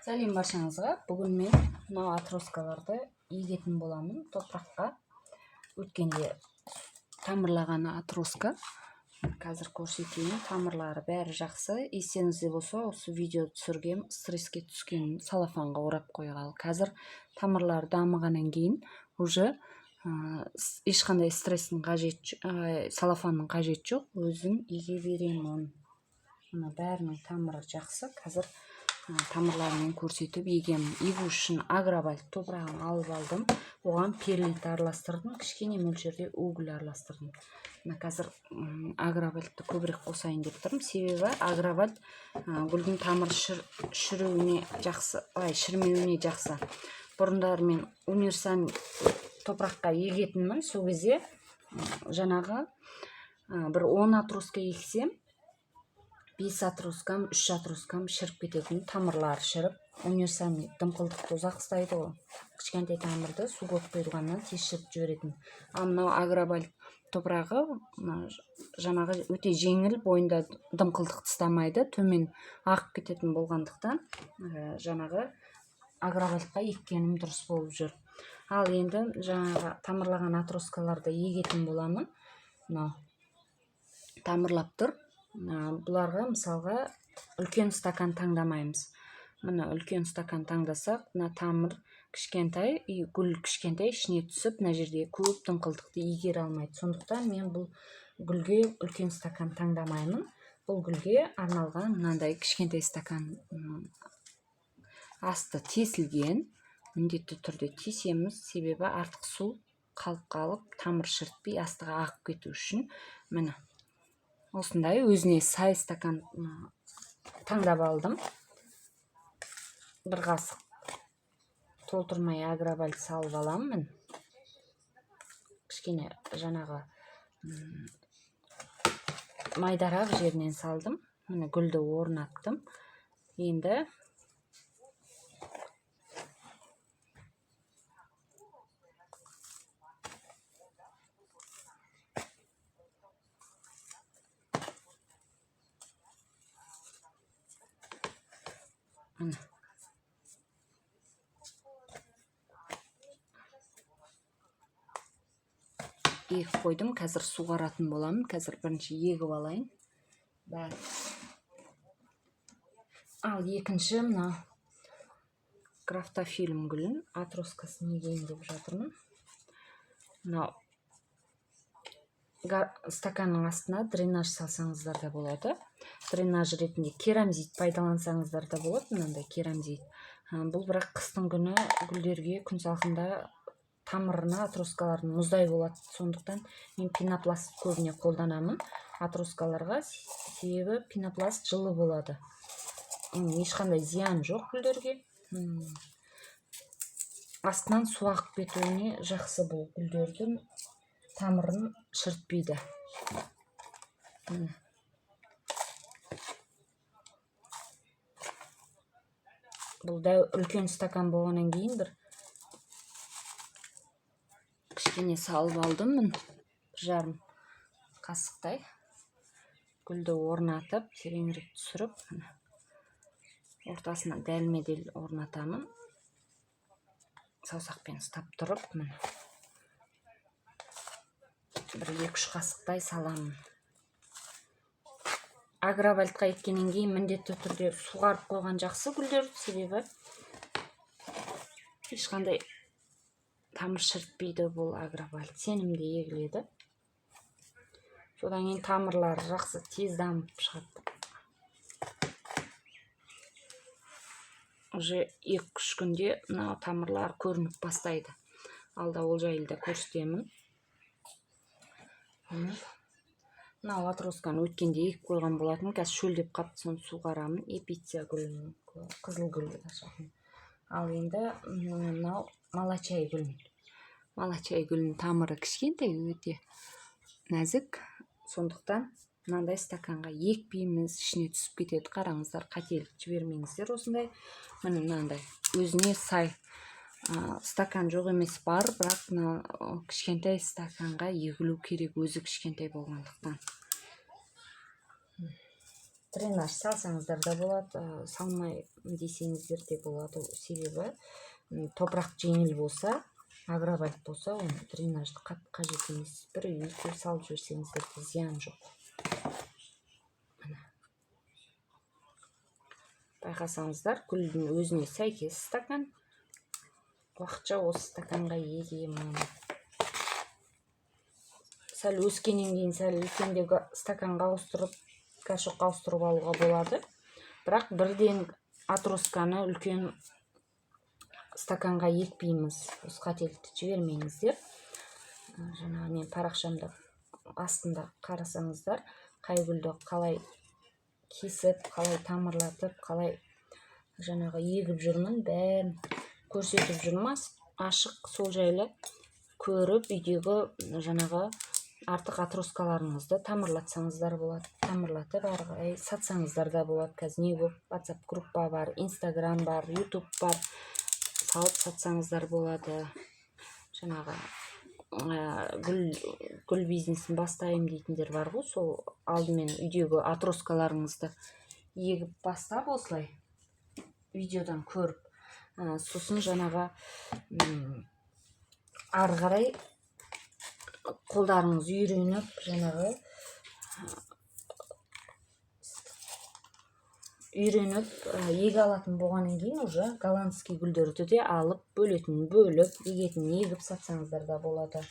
Сәлем баршаңызға. Бүгін мен мынау отросткаларды егетін боламын топыраққа. Өткенде тамырлаған отростка. Қазір көрсетейін. Тамырлары бәрі жақсы. Естеріңізде болса, осы видео түсіргем, стресске түскен салафанға орап қойғалы. Қазір тамырлары дамығаннан кейін уже ешқандай стресстің қажет, салафанның қажеті жоқ, өзім еге беремін. Мына бәрінің тамыры жақсы. Қазір тамырларымен көрсетіп егемін. Егу үшін агробальт топырағын алып алдым, оған перлит араластырдым, кішкене мөлшерде уголь араластырдым. Мына қазір агробальтты көбірек қосайын деп тұрмын, себебі агробальт гүлдің тамыры шіруіне жақсы, ай, шірімеуіне жақсы. Бұрындары мен универсальный топыраққа егетінмін. Сол кезде жаңағы бір 10 отростка ексем, 5 отросткам, 3 отросткам шіріп кететін, тамырлары шіріп. Универсальный дымқылдықты ұзақ ұстайды ғой, кішкентай тамырды су көп құйылғаннан тез шірітіп жіберетін. Ал мынау агробальт топырағы мына жаңағы өте жеңіл, бойында дымқылдықты ұстамайды, төмен ағып кететін болғандықтан, жаңағы агробальтқа еккенім дұрыс болып жүр. Ал енді жаңағы тамырлаған отросткаларды егетін боламын. Мынау тамырлап тұр. Бұларға, мысалға, үлкен стакан таңдамаймыз. Міне, үлкен стакан таңдасақ, мына тамыр кішкентай и гүл кішкентай, ішіне түсіп, мына жерде көп дымқылдықты игере алмайды. Сондықтан мен бұл гүлге үлкен стакан таңдамаймын. Бұл гүлге арналған мынандай кішкентай стакан, асты тесілген. Міндетті түрде тесеміз, себебі артық су қалып қалып, тамыр шірітпей, астыға ағып кету үшін. Міне, осындай өзіне сай стакан таңдап алдым. Бір қасық толтырмай агробальт салып аламын. Кішкене жаңағы майдарақ жерінен салдым. Міне, гүлді орнаттым. Енді міне, егіп қойдым. Қазір суғаратын боламын. Қазір бірінші егіп алайын бәрін. Ал екінші мына графтофилум гүлін отросткасын егейін деп жатырмын. Мынау стаканның астына дренаж салсаңыздар да болады. Дренаж ретінде керамзит пайдалансаңыздар да болады, мынандай керамзит. Бұл бірақ қыстың күні гүлдерге күн салқында тамырына, отросткалардың мұздай болады. Сондықтан мен пенопласт көбіне қолданамын отросткаларға, себебі пенопласт жылы болады. Ешқандай зиян жоқ гүлдерге. Астынан су ағып кетуіне жақсы, бұл гүлдердің тамырын шірітпейді. Міне. Бұл дәу үлкен стакан болғаннан кейін бір кішкене салып алдым. Міне, 1,5 қасықтай. Гүлді орнатып, тереңірек түсіріп, міне, ортасына дәлме дәл орнатамын. Саусақпен ұстап тұрып, міне, бір 2-3 қасықтай саламын. Агробальтқа еккеннен кейін міндетті түрде суғарып қойған жақсы гүлдер, себебі ешқандай тамыр шірітпейді. Бұл агробальт сенімді егіледі. Содан кейін тамырлары жақсы тез дамып шығады. Уже 2-3 күнде мына тамырлар көрініп бастайды. Алда ол жайлы да көрсетемін. Міне. Мынау отростканы өткенде егіп қойған болатынмын, қазір шөлдеп қалыпты, соны суғарамын. Эпиция гүлін, қызыл гүл. Ал енді мынау молочай гүлін. Молочай гүлінің тамыры кішкентай, өте нәзік. Сондықтан мынандай стаканға екпейміз, ішіне түсіп кетеді. Қараңыздар, қателік жібермеңіздер осындай. Міне, мынандай өзіне сай стакан жоқ емес, бар, бірақ мына кішкентай стаканға егілу керек, өзі кішкентай болғандықтан. Дренаж салсаңыздар да болады, салмай десеңіздер де болады. Себебі топырақ жеңіл болса, агробайт болса, оны дренажды қатты қажет емес. Бір екеу салып жіберсеңіздер де зиян жоқ. Міне, байқасаңыздар, гүлдің өзіне сәйкес стакан. Уақытша осы стаканға егемін. Сәл өскеннен кейін сәл үлкендегі стаканға ауыстырып, горшокқа ауыстырып алуға болады. Бірақ бірден отростканы үлкен стаканға екпейміз. Осы қателікті жібермеңіздер. Жаңағы мен парақшамда астында қарасаңыздар, қай гүлді қалай кесіп, қалай тамырлатып, қалай жаңағы егіп жүрмін, бәрін көрсетіп жүрмін ашық. Сол жайлы көріп, үйдегі жаңағы артық отросткаларыңызды тамырлатсаңыздар болады. Тамырлатып ары қарай сатсаңыздар да болады. Қазір не көп WhatsApp группа бар, Instagram бар, YouTube бар, салып сатсаңыздар болады. Жаңағы гүл бизнесін бастаймын дейтіндер бар ғой, сол алдымен үйдегі отросткаларыңызды егіп бастап, осылай видеодан көріп, сосын жаңағы ары қарай қолдарыңыз үйреніп, жаңағы үйреніп еге алатын болғаннан кейін уже голландский гүлдерді де алып, бөлетін бөліп, егетін егіп сатсаңыздар да болады.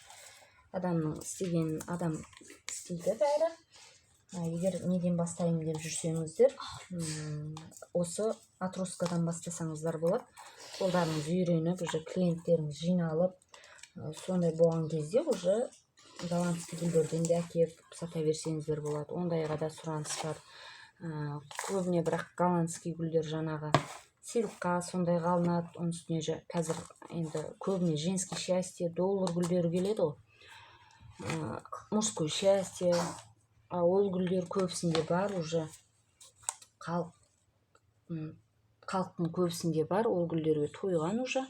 Адамның істегенін адам істейді бәрі. Егер неден бастаймын деп жүрсеңіздер, осы отросткадан бастасаңыздар болады. Қолдарыңыз үйреніп, уже клиенттеріңіз жиналып, сондай болған кезде уже голландский гүлдерден де әкеліп сата берсеңіздер болады. Ондайға да сұраныс бар. Көбіне бірақ голландский гүлдер жаңағы сыйлыққа, сондайға алынады. Оның үстіне қазір енді көбіне женский счастье, доллар гүлдері келеді ғой, мужской счастье. А ол гүлдер көбісінде бар уже, халықтың көбісінде бар, ол гүлдерге тойған уже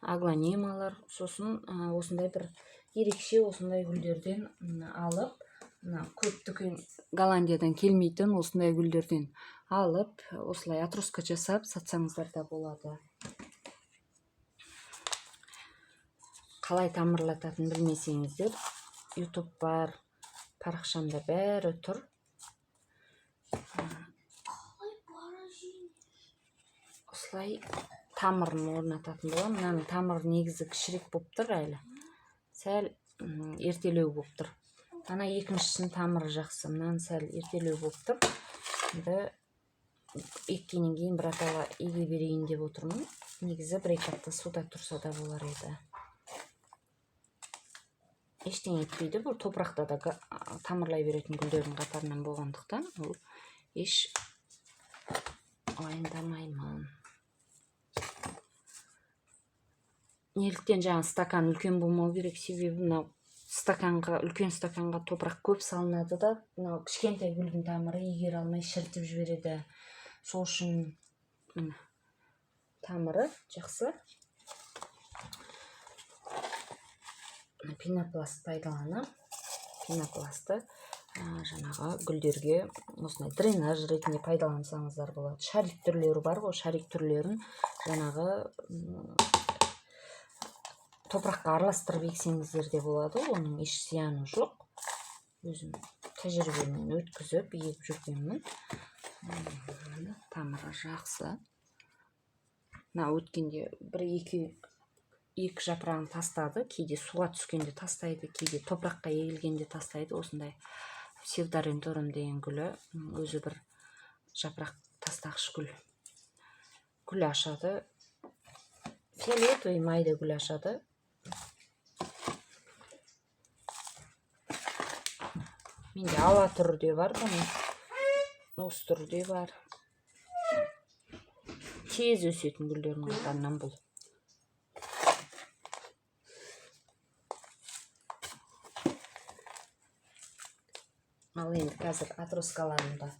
аглонемалар. Сосын осындай бір ерекше осындай гүлдерден алып, мына көп дүкен Голландиядан келмейтін осындай гүлдерден алып, осылай отростка жасап сатсаңыздар да болады. Қалай тамырлататынын білмесеңіздер, YouTube бар, парақшамда бәрі тұр. Осылай тамырын орнататын боламын. Мынаның тамыры негізі кішірек болып тұр, әлі сәл ертелеу болып тұр. Ана екіншісінің тамыры жақсы, мынаның сәл ертелеу болып тұр. Енді еккеннен кейін біратала еге берейін деп отырмын. Негізі 1-2 апта суда тұрса да болар еді, ештеңе етпейді. Бұл топырақта да тамырлай беретін гүлдердің қатарынан болғандықтан, ол еш уайымдамаймын. Неліктен жаңа стакан үлкен болмау керек? Себебі мынау стаканға, үлкен стаканға топырақ көп салынады да, мынау кішкентай гүлдің тамыры игере алмай шірітіп жібереді. Сол үшін міне тамыры жақсы. Пенопласт пайдаланамын. Пенопластты жаңағы гүлдерге осындай дренаж ретінде пайдалансаңыздар болады. Шарик түрлері бар ғой, шарик түрлерін жаңағы топыраққа араластырып ексеңіздер де болады, оның еш зияны жоқ. Өзім тәжірибемен өткізіп егіп жүргенмін. Міне, тамыры жақсы. Мына өткенде бір екі жапырағын тастады. Кейде суға түскенде тастайды, кейде топыраққа егілгенде тастайды. Осындай псевдоренторум деген гүлі өзі бір жапырақ тастағыш гүл. Гүл ашады, фиолетовый майда гүл ашады. Менде ала түрі де бар, бұның осы түрі де бар. Тез өсетін гүлдердің қатарынан бұл. Ал енді қазір отросткаларымды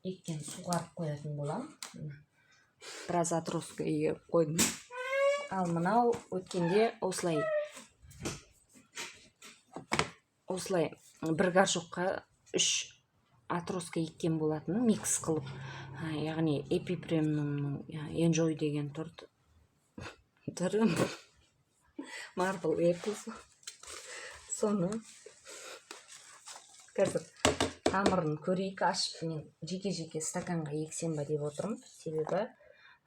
еккен суғарып қоятын боламын. Біраз отростка егіп қойдым. Ал мынау өткенде осылай осылай бір горшокқа 3 отростка еккен болатын, микс қылып, яғни эпипремнумның Enjoy деген түрі, Marble Apple. Соны қазір тамырын көрейік ашып. Мен жеке-жеке стаканға ексем ба деп отырмын, себебі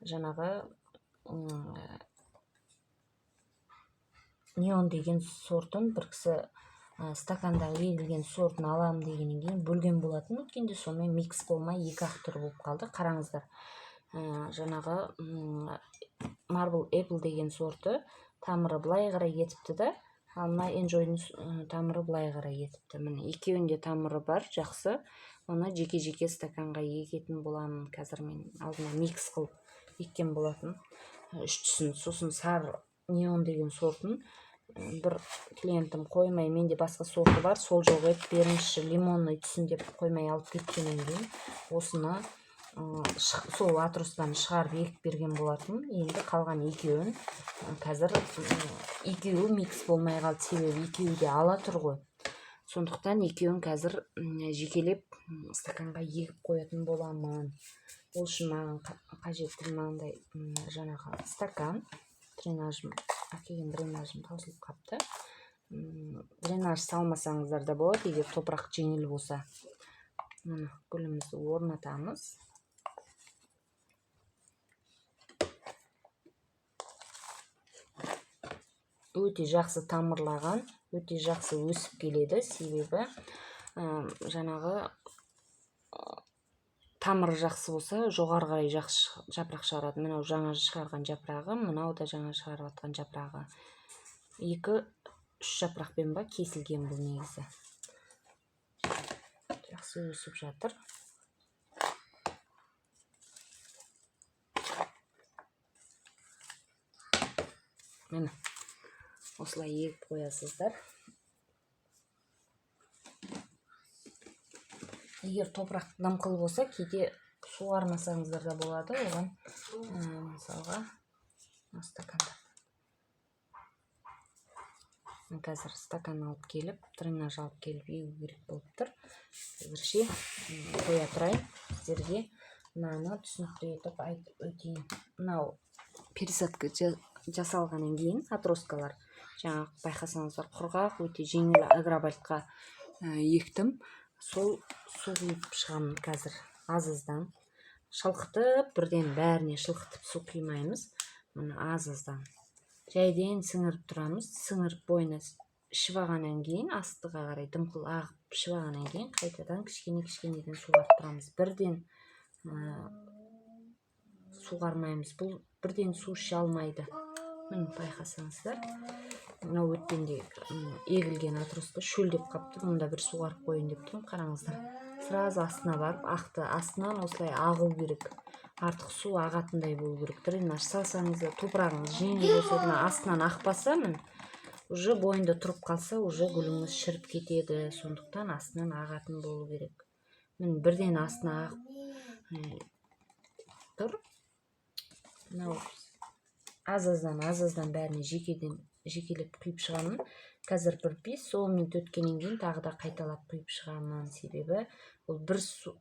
жаңағы неон деген сортын бір кісі стаканда егілген сортын аламын дегеннен кейін бөлген болатын өткенде, сонымен микс болмай екі ақ түрі болып қалды. Қараңыздар, жаңағы Marble Apple деген сорты тамыры былай қарай кетіпті да, ал мына Enjoy'дың тамыры былай қарай кетіпті. Міне, екеуінде тамыры бар, жақсы. Оны жеке-жеке стаканға егетін боламын. Қазір мен алдына микс қылып еккен болатын үш түсін. Сосын сары неон деген сортын бір клиентім қоймай, менде басқа сорты бар, сол жоқ еді, беріңізші лимонный түсін деп қоймай алып кеткеннен кейін осыны сол отростканы шығарып егіп берген болатын. Енді қалған екеуін қазір, екеуі микс болмай қалды, себебі екеуі де ала тұр ғой. Сондықтан екеуін қазір жекелеп стаканға егіп қоятын боламын. Ол үшін маған қажетті мынандай жаңағы стакан, дренажым, әкелген дренажым таусылып қапты. Дренаж салмасаңыздар да болады, егер топырақ жеңіл болса. Міне, гүлімізді орнатамыз. Өте жақсы тамырлаған, өте жақсы өсіп келеді, себебі жаңағы тамыры жақсы болса, жоғары қарай жақсы жапырақ шығарады. Мынау жаңа шығарған жапырағы, мынау да жаңа шығарып жатқан жапырағы. 2-3 жапырақпен ба кесілген бұл негізі. Жақсы өсіп жатыр. Міне, осылай егіп қоясыздар. Егер топырақ дымқыл болса, кейде суармасаңыздар да болады. Оған мысалға стаканда. Мен қазір стакан алып келіп, дренаж алып келіп егу керек болып тұр. Әзірше қоя тұрайын. Сіздерге мынаны түсінікті етіп айтып өтейін. Мынау пересадка жасалғаннан кейін отросткалар, жаңағы байқасаңыздар, құрғақ, өте жеңіл агробальтқа ектім. Сол су құйып шығамын қазір аз-аздан. Шылқытып, бірден бәріне шылқытып су құймаймыз. Міне, аз-аздан жайден сіңіріп тұрамыз. Сіңіріп бойына ішіп алғаннан кейін, астыға қарай дымқыл ағып ішіп алғаннан кейін қайтадан кішкене-кішкенеден суғарып тұрамыз. Бірден суғармаймыз. Бұл бірден су іше алмайды. Міне, байқасаңыздар, мынау өткенде егілген отростка шөлдеп қапты. Мұнда бір суғарып қояйын деп тұрмын. Қараңыздар, сразу астына барып ақты. Астынан осылай ағу керек, артық су ағатындай болу керек. Дренаж салсаңыз да, топырағыңыз жеңіл болса, мына астынан ақпаса, міне, уже бойында тұрып қалса, уже гүліңіз шіріп кетеді. Сондықтан астынан ағатын болу керек. Міне, бірден астына ағып тұр. Мынау аз-аздан, аз-аздан бәріне жекеден жекелеп құйып шығамын. Қазір бір 5-10 минут өткеннен кейін тағы да қайталап құйып шығамын, себебі ол бір су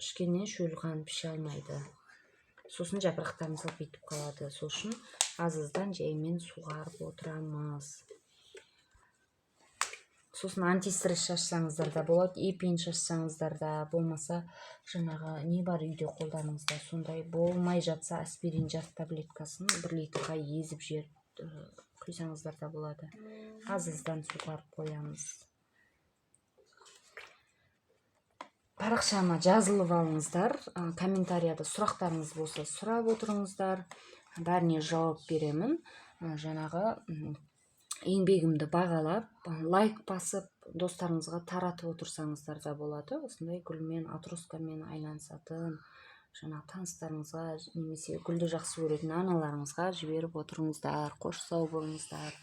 ішкеннен шөл қанып іше алмайды. Сосын жапырақтарын салпитып қалады. Сол үшін аз-аздан жаймен суғарып отырамыз. Сосын антистресс шашсаңыздар да болады, эпин шашсаңыздар да, болмаса жаңағы не бар үйде қолдарыңызда, сондай болмай жатса, аспирин жарты таблеткасын 1 литрға езіп жіберіп құйсаңыздар да болады. Аз-аздан суғарып қоямыз. Парақшама жазылып алыңыздар. Комментарияда сұрақтарыңыз болса, сұрап отырыңыздар. Бәріне жауап беремін. Жаңағы еңбегімді бағалап, лайк басып, достарыңызға таратып отырсаңыздар да болады. Осындай гүлмен, отросткамен айналысатын жаңағы таныстарыңызға немесе гүлді жақсы көретін аналарыңызға жіберіп отырыңыздар. Қош, сау болыңыздар.